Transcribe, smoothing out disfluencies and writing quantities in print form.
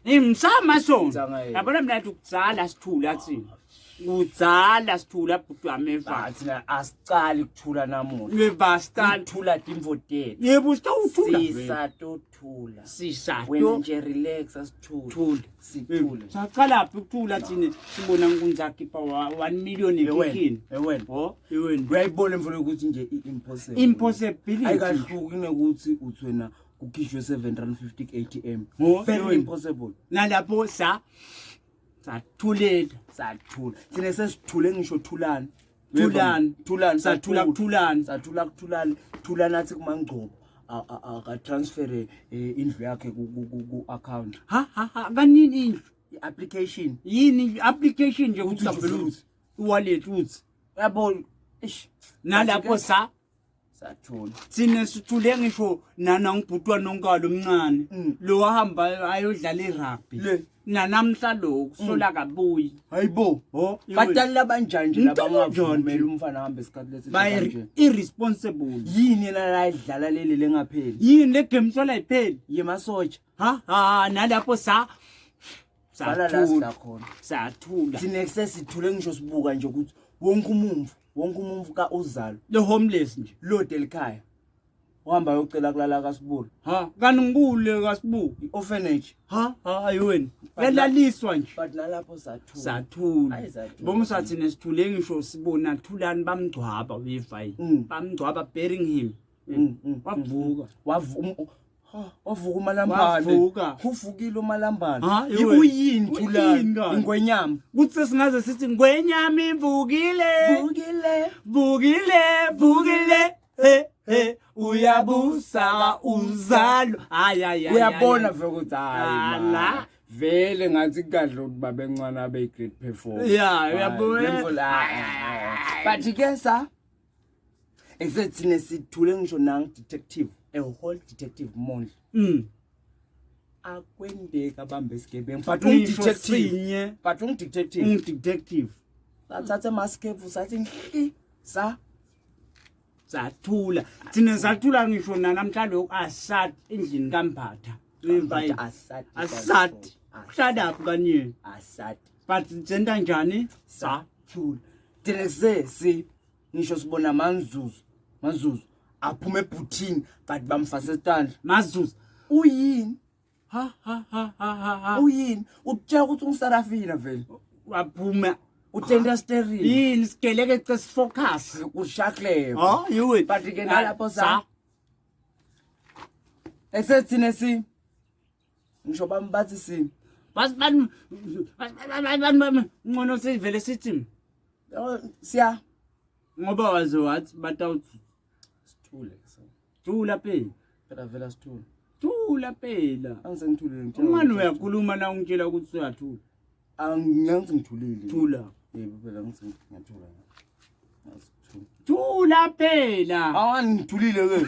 Imsama sona. Ngicanga yena. Yabona mina ngathi kudzala sithula thina. Kudzala sithula bhuti wami eva. Ah, thina asicali kuthula namuhla. Yebastard. Kuthula timfo tethu. Yebo sitawuthula. Sisatothula. Sisato. Wena nje relax asithule. Thula. Sithule. Saqala phi ukuthula thina sibona nkunzi akhipha 1 million ekhikhini. Ewena. Ho, ewena. Uyayibona imfo ukuthi nje i-impossible. Impossibility. Ayikahluki nekuthi uthi wena kukhishwe 750 ku-ATM. Ho, Very ewena. impossible. Nalapho sa sathulela. Sathula. Thina sesithule ngisho thulani. Thulani. Thulani Sathula kuthulani. Sathula kuthulani. Thulani athi kumangcobo akatransfere indlu yakhe ku account. Ha ha ha kanini indlu? I-application. Yini application nje Uthi ukuthi nje uthi. i-wallet uthi. Yabo ish Nalapho sa sathula. thina sithule ngisho nanangibhutwa nonkalo omncane lo wahamba ayodlala irugby Le. nanamhla lokhu sola kabuyi Hayibo. ho Batali labanjani nje Mntana labangavumela njani? umfana ahambe isikhathi lesi ba kanje. irresponsible Yini yena la idlala leli lengapheli? yini le game sola ipheli Yemasotsha. ha ha nalapho sa Bala la sathula sila khona. sathula Thina kusesithule ngisho sibuka nje ukuthi wonke umumvu, wonke umumvu ka uzalo le homeless nje lode elikhaya. Uhamba ayocela kulala kaSibulu. Ha kanti ngikule kasibu I-orphanage. Ha ha ayiweni yalaliswa nje But nalapho sathula. Sathula. Ayi, sathula. Bomusa thina sithule ngisho sibona thulani bamgcwaba uyiva yini bamgcwaba burying him. Wavuka. Wavuka umalambane. Wavuka. Uvukile umalambane. Ha, iwe. Uyini Uyini Thulani? kanti? Ingwenyama. Kuthi sesingaze sithi ngwenyama ivukile. Vukile. Vukile, vukile. He he uyabusa uzalo. Hayi hayi. hayi, Uyabona hayi. vele ukuthi hayi. Ala. Ma, vele ngathi kadla ukuthi babencane abe great performer. Yeah, uyabona. But ke sa except thina sithule ngisho nang detective, a whole detective Mondla. Akwendeka abambe isigebengu but Ngisho ungidetective. sinye. But ungidetective. Ungidetective. Sathatha amaskephu sathi nhli sa Sathula. Thina sathula ngisho namhla lokhu asat endlini kaMphatha. But asat. Asat. Shut up kanye. Asat. But senta njani? Sathula. Thina si ngisho sibona manzuzu. Manzuzu aphuma ebhuthini but bamfase isandla. Mazuzu. Uyini? Ha ha ha ha ha ha. Uyini? Utshela ukuthi ungisarafina vele. Waphuma. Utenda steering. Yini sigeleke sifocus. Ushakleva. Oh, you But ke nalapho sa Esethine si ngisho bami bathi si Bas ban ban ngcono sivele sithi Oh, siya ngoba waze wathi batawuthi sithule so thula phela. Phela vela sithule. Thula phela. Angisengithulile ngitshela. Ungani uyakhuluma na ungitshela ukuthi uyathula. Angithi ngithulile. Thula. Yebo phela ngithi ngiyathula. Ngasithula. Thula phela. Awani ngithulile ke.